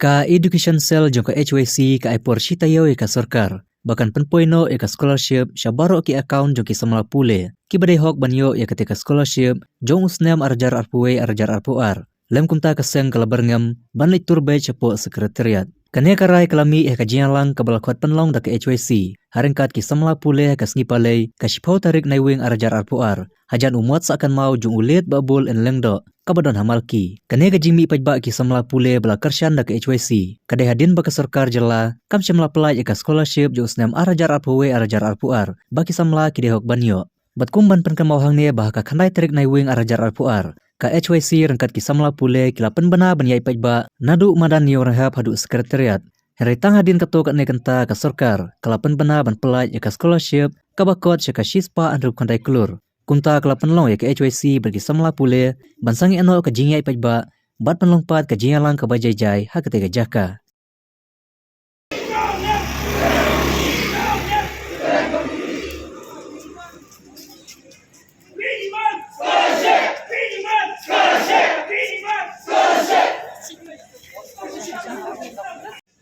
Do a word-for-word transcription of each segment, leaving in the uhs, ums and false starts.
Ka Education Cell jong ka H Y C ka ai por shi taïew ïa ka sorkar ba kan pynpoi noh ïa ka scholarship sha baroh ki account jong ki samla pule kiba dei hok ban ïoh ïa kata ka scholarship jong u snem ar hajar arphew wei ar hajar arphew ar. Lem kumta ka seng ka la byrngem ban leit tur beit shapoh Secretariat. Kane ka rai ka la mih ha ka jingïalang kaba la khot pynlong da ka H Y C ha ryngkat ki samla pule ha ka sngi Palei ka shiphew tarik Naiwieng ar hajar arphew ar, hajan u mot sahkynmaw jong u Late Bah Bull N Lyngdoh kaba don ha Malki. Kane ka jingmih paidbah ki samla pule ba la kyrshan da ka H Y C ka dei hadien ba ka sorkar jylla kam shym la pyllait ïa ka scholarship jong u snem ar hajar arphew wei ar hajar arphew ar ba ki samla ki dei hok ban ïoh. Bad kum ban pynkynmaw hangne ba ha ka khyndai tarik Naiwieng ar hajar arphew ar, ka H Y C ryngkat ki samla pule ki la pynbna ban ïaid paidbah naduh madan Ïewrynghap haduh Secretariat. Hynrei tang hadien katto katne kynta ka sorkar ka la pynbna ban pyllait ïa ka scholarship kaba kot sha ka shispah hynriewphew khyndai klur. Kumta ka la pynlong ïa ka H Y C bad ki samla pule ban sangeh noh ka jingïaid paidbah bad pynlong pat ka jingïalang kaba jai jai ha katei ka jaka.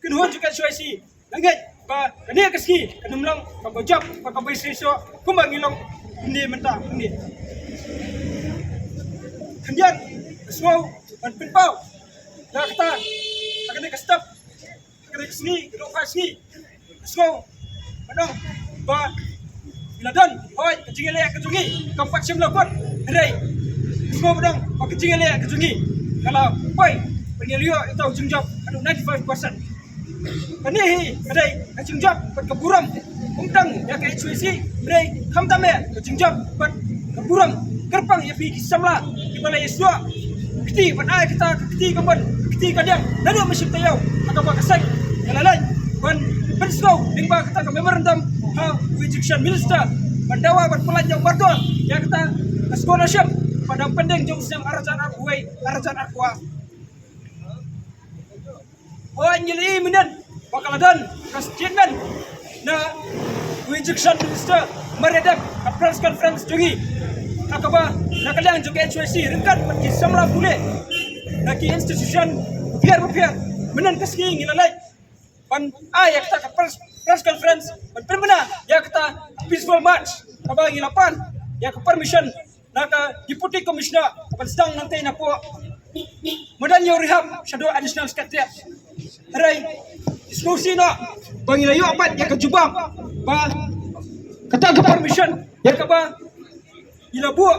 Kynhun jong ka H Y C, nga ngeit ba kane ka sngi kan ym long kaba jop bad kaba shisha kumba ngi long mynne mynta mynne. Khyndiat, ka sngew ban pynpaw ïa kata ha kane ka step, ha kane ka sngi, ka dei ka sngi, ka sngew ban ong ba ngi la don, hooid, ka jingïaleh ka jong ngi kam pat shym la kut, hynrei ka sngew ban ong ba ka jingïaleh ka jong ngi ka la poi ban ïaleh ïa uta u jingjop haduh ninety-five percent. Kane hi ka dei ka jingjop bad ka burom, ym tang ïa ka H Y C, hynrei khamtam eh ka jingjop bad ka burom kyrpang ïa phi ki samla kiba la ïasyllok kti ban ai kata ka kti kamon, ka kti kadiang naduh mynsiem taïew ha kaba ka seng ka la leit ban pynsngew lyngba kata ka memorandum ha u Education Minister ban dawa ban pyllait ïa u mardor ïa kata ka scholarship ba dang pending jong u snem ar hajar arphew wei ar hajar arphew ar. Hooid, ngi la ïohi mynnin ba ka la don ka statement na u Education Minister mar ïa dep ka press conference jong ngi ha kaba na ka liang jong ka H Y C ryngkat bad ki samla pule na ki institution bapher bapher, mynnin ka sngi ngi la leit ban ai ïa kata ka press, press conference ban pynbna ïa kata peaceful march kaba ngi la pan ïa ka permission na ka Deputy Commissioner ban sdang nangtei napoh madan Ïewrynghap shaduh Additional Secretariat. Hynrei sngewsih noh ba ngi la ïoh pat ïa ka jubab ba kata ka permission ïa kaba ngi la buh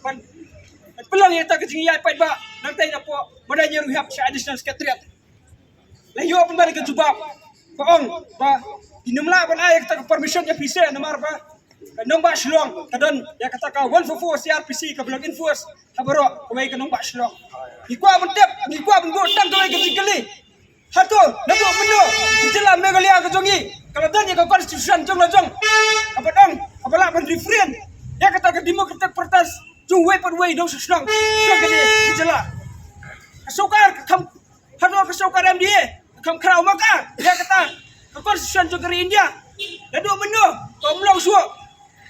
ban, ban pynlong ïa kata ka jingïaid paidbah nangtei napoh madan Ïewrynghap sha Additional Secretariat. La ïoh pynban ka jubab ba ong ba ngim lah ban ai ïa kata ka permission ïa phi seh namar ba ka nongbah Shillong ka don ïa kata ka one four four C R P C kaba long enforce ha baroh kawei ka nongbah Shillong. Ngi kwah ban tip, ngi kwah ban buh tang kawei ka jingkylli. Hato naduh mynno ka jylla Meghalaya ka jong ngi ka la don ïa ka constitution jong la jong kaba dang kaba lah ban referendum ïa kata ka democratic protest jong uwei pa uwei u nongshong shnong jong kane ka jylla? Ka sorkar ka kham, hato ka sorkar M D A ka kham khraw ma ka ïa kata ka constitution jong ka ri India? Naduh mynno ka ym long shuh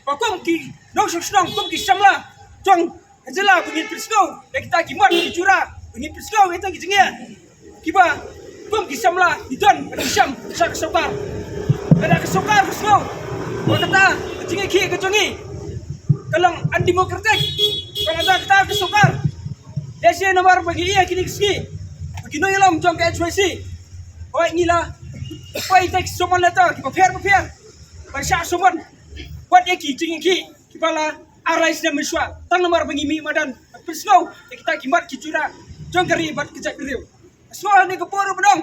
ba kum ki nongshong shnong, kum ki samla jong ka jylla ba ngin pynsngew ïa kita ki mat ki jura, ba ngin pynsngew ïa kita ki jingeh kiba kum ki samla ngi don ban ïashem sha ka sorkar? Lada ka sorkar ka sngew ba kata ka jingïakhih ka jong ngi ka long undemocratic, ba lada kata ka sorkar, lehse namar ba ngi ïa kine ki sngi ba ki nongïalam jong ka H Y C, hooid, ngi la poi tek summon letter kiba pher ba pher ban shah summon wat ïa ki jingïakhih kiba la ar lai snem mynshuwa, tang namar ba ngi mih madan ban pynsngew ïa kita ki mat ki jura jong ka ri bad ka jaitbynriew. Shuwa hangne ka por ba dang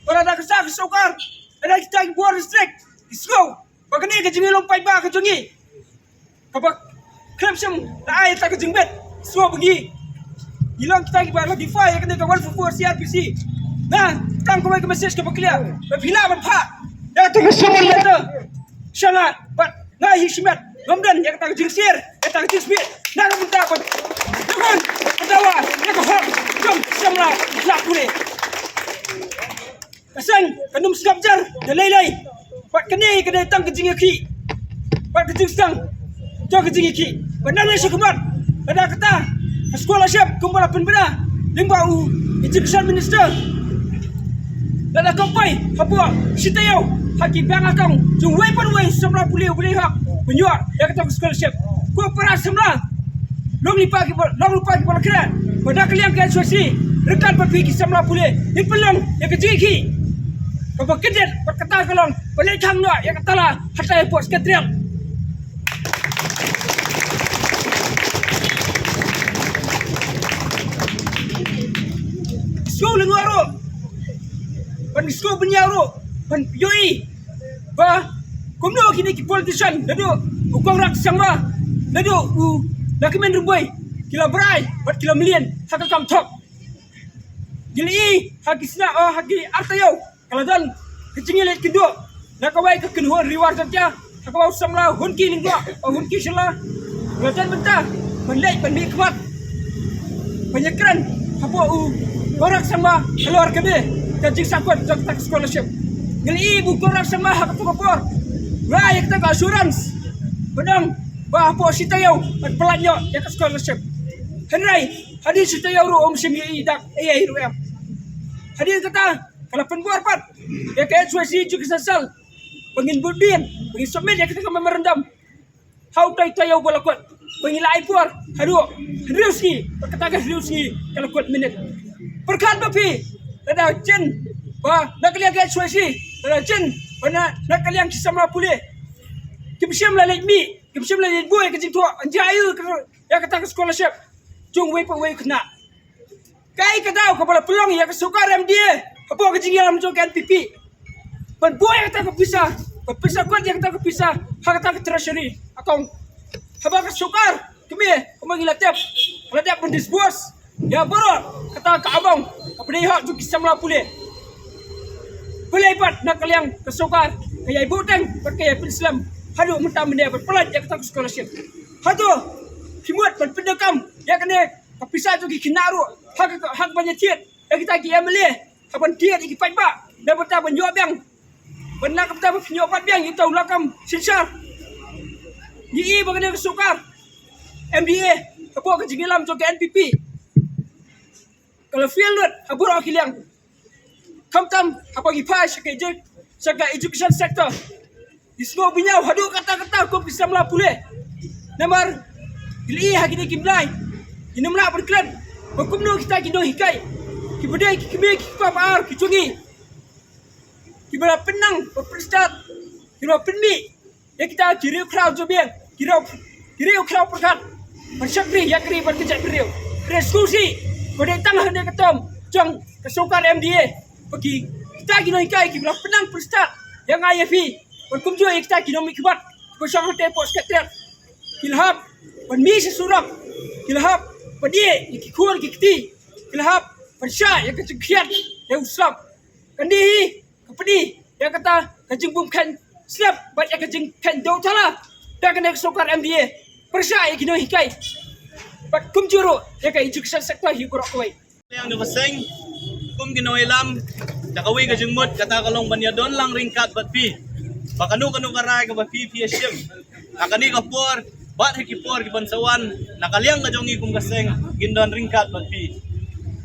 ba lada ka sah ka sorkar, lada kita ki border district ki sngew ba kane ka jingïaleh paidbah ka jong ngi kaba khlem shym la ai ïa ka jingbit, shuwa ba ngi, ngi long kita kiba la defy ïa kane ka one four four C R P C. Nga tang kawei ka message kaba clear ba phi lah ban phah ïa kata ka summon letter sha nga, bad nga hi shimet ngam don ïa kata ka jingshitom, ïa kata ka jingshitom na ka bynta ban, ban dawa ïa ka hok jong ki samla pule. Ka seng kan ym sngap jar da lei lei. Bad kane ka dei tang ka jingïakhih bad ka jingsdang jong ka jingïakhih. Bad nangne shakhmat, lada kata ka scholarship kumba la pynbna lyngba u Education Minister, Lada kam poi hapoh shi taïew ha ki bank account jong uwei pa uwei u samla pule u ba leh hok ban ïoh ïa kata ka scholarship. Ko para samla, long lypa ki ba, long lypa ki ba la kren. Ba na ka liang ka H Y C, ryngkat bad phi ki samla pule, ngin pynlong ïa ka jingïakhih kaba kyndit bad kata ka long ba leit khang noh ïa ka tala hatai hapoh Secretariat. Sngewlyngngoh ruh, ban sngewbha ruh ban ïohi ba kumno kine ki politician, naduh u Conrad Sangma, naduh u Lahkmen Rymbui, ki la brai bad ki la mlien ha ka kam thok. Ngi la ïohi ha ki sna, oh, ha ki ar taïew ka la don ka jingïaleit kynduh na kawei ka kynhun Ri War Jaintia, ha kaba u samla Hunki Lyngdoh, oh, Hunki Shylla, u la don bynta ban leit ban mihkhmat ban ïakren hapoh u Conrad Sangma halor kane ka jingsahkut jong kata ka scholarship. Ngi la ïohi ba u Conrad Sangma ha kato ka por u la ai ïa kata ka assurance ba dang, ba hapoh shi taïew ban pyllait noh ïa ka scholarship. Hynrei hadien shi taïew ruh um shym ïohi dak ei ei ruh em. Hadien kata ka la pynbor pat ïa ka H Y C Education Cell ba ngin bud dien, ba ngin submit ïa kata ka memorandum ha utai u taïew ba la kut, ba ngi la ai por haduh hynriew sngi, ba kata ka hynriew sngi ka la kut mynnin. Pyrkhat ba phi, lada jin ba na ka liang ka H Y C, lada jin ba na, na ka liang ki samla pule kim shym la leit mih, kim shym la leit buh ïa ka jingthoh, ynda ïa ka, ïa kata ka scholarship jong uwei pa uwei u khynnah. Kaei ka daw kaba la pynlong ïa ka sorkar M D A hapoh ka jingïalam jong ka N P P ban buh ïa kata ka pisa, ban pynsahkut ïa kata ka pisa ha kata ka treasury account? Haba ka sorkar kmie, kumba ngi la tip, ka la dep ban disburse ïa baroh kata ka amount kaba dei hok jong ki samla pule. Balei pat na ka liang ka sorkar ka ïai buhteng bad ka ïai pynslem haduh mynta mynne ban pyllait ïa kata ka scholarship? Hato phi mut ban pyndonkam ïa kane ka pisa jong ki khynnah ruh ha ka, ha ka ban ïathied ïa kita ki M L A, ha ban thied ïa ki paidbah, na bynta ban ïoh biang, ban, na ka bynta ban ïoh pat biang ïa uta u lakam synshar? Ngi i ba kane ka sorkar M D A hapoh ka jingïalam jong ka N P P ka la fail lut ha baroh ki liang. Khamtam haba ngi phai sha ka edu-, sha ka education sector, ngi sngew bynñiaw haduh katta katta kum ki samla pule. Namar ngi la ïohi ha kine ki bnai, ngim lah ban klet ba kumno kita ki nonghikai kiba dei ki kmie ki kpa ba ar ki jong ngi, kiba la pynnang ba pynstad, kiba la pynmih ïa kita ki riewkhraw jabieng, ki riew, ki riewkhraw pyrkhat ban shakri ïa ka ri bad ka jaitbynriew. Hynrei sngewsih ba dei tang ha kane ka term jong ka sorkar M D A ba ki, kita ki nonghikai kiba la pynnang pynstad ïa nga ïa phi ban kumjuh ïa kita ki nongmihkhmat kiba shong hangtei hapoh Secretariat, ki la hap ban mih sha surok, ki la hap ban ïeh ïa ki khun ki kti, ki la hap ban shah ïa ka jingkhriat ïa u slap. Kane hi ka pynïaid ïa kata ka jingbymkheiñ slap bad ïa ka jingkheiñ dew thala da kane ka sorkar M D A pyrshah ïa ki nonghikai bad kumjuh ruh ïa ka education sector hi baroh kawei. Liang da ka seng kum ki nongïalam da kawei ka jingmut kata ka long ban ïadon lang ryngkat bad phi ba kano kano ka rai kaba phi phi ïa shim ha kane ka por bad ha ki por ki ban sa wan, na ka liang ka jong ngi kum ka seng ngin don ryngkat bad phi.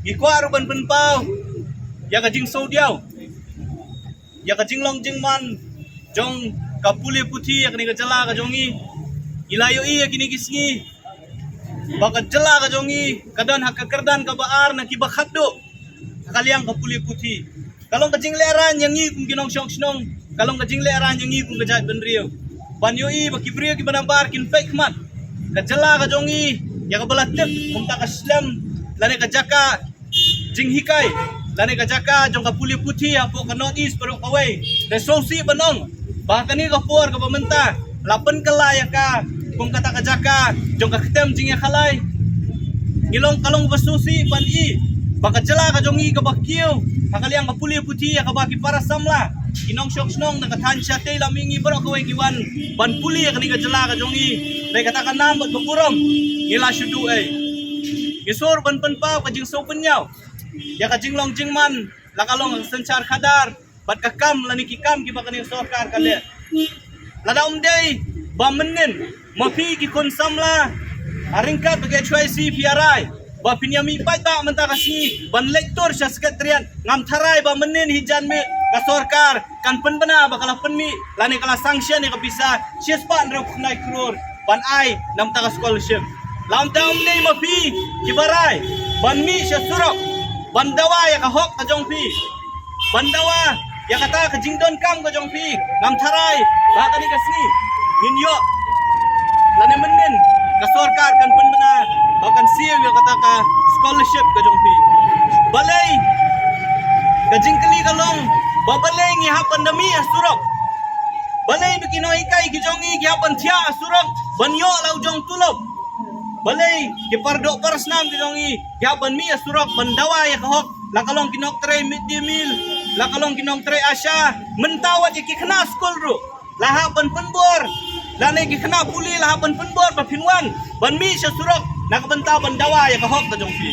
Ngi kwah ruh ban pynpaw ïa ka jingsngewdiaw ïa ka jinglong jingman jong ka pule puthi ïa kane ka jylla ka jong ngi. Ngi la ïohi ïa kine ki sngi ba ka jylla ka jong ngi ka don ha ka kyrdan kaba ar na kiba khatduh ha ka liang ka pule puthi. Ka long ka jinglehraiñ ïa ngi kum ki nongshong shnong, ka long ka jinglehraiñ ïa ngi kum ka jaitbynriew ban ïohi ba ki briew kiba nabar kin peit khmat ka jylla ka jong ngi ïa kaba la tip kum ta ka slem lane ka jaka jinghikai lane ka jaka jong ka pule puthi hapoh ka North East baroh kawei. Te sngewsih ban ong ba ha kane ka por kaba mynta la pynkylla ïa ka kum kata ka jaka jong ka ktem jingïakhalai. Ngi long, ka long ba sngewsih ban i ba ka jylla ka jong ngi kaba kiew ha ka liang ka pule puthi ïa kaba ki para samla, ki nongshong shnong na ka thaiñ shatei la mih ngi baroh kawei ki wan ban pule ïa kane ka jylla ka jong ngi. Dei kata ka nam bad ka burom ngi la shu duh ei. Ngi sngew ban pynpaw ka jingsngewbha ïa ka jinglong jingman la ka long ka synshar khadar bad ka kam lane ki kam kiba kane ka sorkar ka leh. Lada ym dei ba mynnin ma phi ki khun samla ha ryngkat bad ka H Y C phi ïa rai ba phin ïa mih paidbah mynta ka sngi ban leit tur sha Secretariat. Ngam tharai ba mynnin hi janmiet ka sorkar kan pynbna ba ka la pynmih lane ka la sanction ïa ka pisa shispah hynriewphew khyndai klur ban ai na bynta ka scholarship. La ym dei ma phi kiba rai ban mih sha surok ban dawa ïa ka hok ka jong phi, ban dawa ïa kata ka jingdonkam ka jong phi. Ngam tharai ba kane ka sngi ngin ïoh lane mynnin ka sorkar kan pynbna ba kan siew ïa kata ka scholarship ka jong phi. Balei ka jingkylli ka long ba balei ngi hap ban da mih ha surok? Balei ba ki nonghikai ki jong ngi ki hap ban thiah ha surok ban ïoh la u jong tulop? Balei ki pardoh parsnam ki jong ngi ki hap ban mih ha surok ban dawa ïa ka hok, la ka long ki nongtrei mid day meal, la ka long ki nongtrei ASHA, mynta wat ïa ki khynnah skul ruh la hap ban pynbor, lane ki khynnah pule la hap ban pynbor ba phin wan ban mih sha surok na ka bynta ban dawa ïa ka hok ka jong phi.